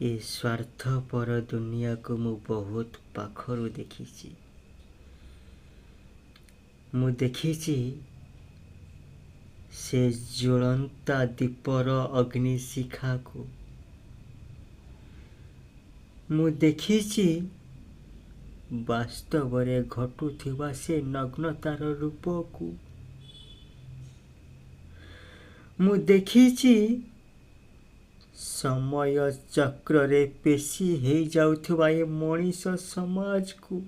ଏ ସ୍ୱାର୍ଥପର ଦୁନିଆକୁ ମୁଁ ବହୁତ ପାଖରୁ ଦେଖିଛି। ମୁଁ ଦେଖିଛି ସେ ଜ୍ୱଳନ୍ତା ଦୀପର ଅଗ୍ନିଶିଖାକୁ। ମୁଁ ଦେଖିଛି ବାସ୍ତବରେ ଘଟୁଥିବା ସେ ନଗ୍ନତାର ରୂପକୁ। ମୁଁ ଦେଖିଛି ସମୟ ଚକ୍ରରେ ପେଶି ହେଇଯାଉଥିବା ଏ ମଣିଷ ସମାଜକୁ।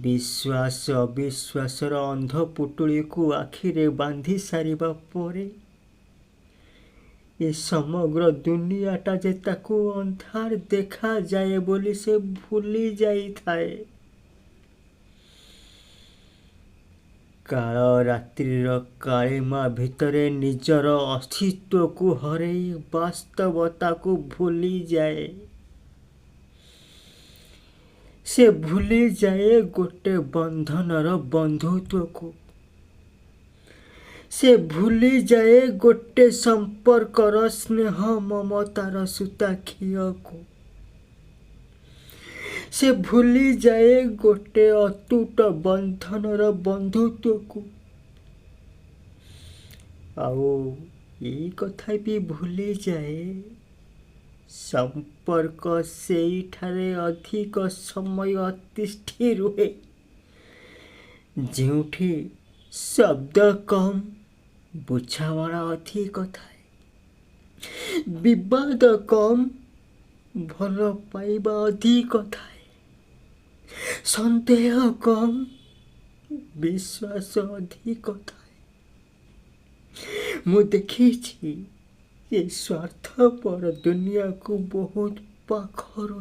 ବିଶ୍ୱାସ ଅବିଶ୍ୱାସର ଅନ୍ଧ ପୁଟୁଳିକୁ ଆଖିରେ ବାନ୍ଧି ସାରିବା ପରେ ଏ ସମଗ୍ର ଦୁନିଆଟା ଯେ ତାକୁ ଅନ୍ଧାର ଦେଖାଯାଏ ବୋଲି ସେ ଭୁଲି ଯାଇଥାଏ। କାଳ ରାତ୍ରିର କାଳିମା ଭିତରେ ନିଜର ଅସ୍ତିତ୍ୱକୁ ହରେଇ ବାସ୍ତବତାକୁ ଭୁଲିଯାଏ। ସେ ଭୁଲିଯାଏ ଗୋଟେ ବନ୍ଧନର ବନ୍ଧୁତ୍ୱକୁ। ସେ ଭୁଲିଯାଏ ଗୋଟେ ସମ୍ପର୍କର ସ୍ନେହ ମମତାର ସୂତାଖିଅକୁ। ସେ ଭୁଲିଯାଏ ଗୋଟେ ଅତୁଟ ବନ୍ଧନର ବନ୍ଧୁତ୍ୱକୁ। ଆଉ ଏଇ କଥା ବି ଭୁଲିଯାଏ, ସମ୍ପର୍କ ସେଇଠାରେ ଅଧିକ ସମୟ ତିଷ୍ଠି ରୁହେ ଯେଉଁଠି ଶବ୍ଦ କମ୍, ବୁଝାମଣା ଅଧିକ ଥାଏ, ବିବାଦ କମ୍, ଭଲ ପାଇବା ଅଧିକ ଥାଏ, ସନ୍ଦେହ କମ୍, ବିଶ୍ୱାସ ଅଧିକ ଥାଏ। ମୁଁ ଦେଖିଛି ଏ ସ୍ୱାର୍ଥପର ଦୁନିଆକୁ ବହୁତ ପାଖରୁ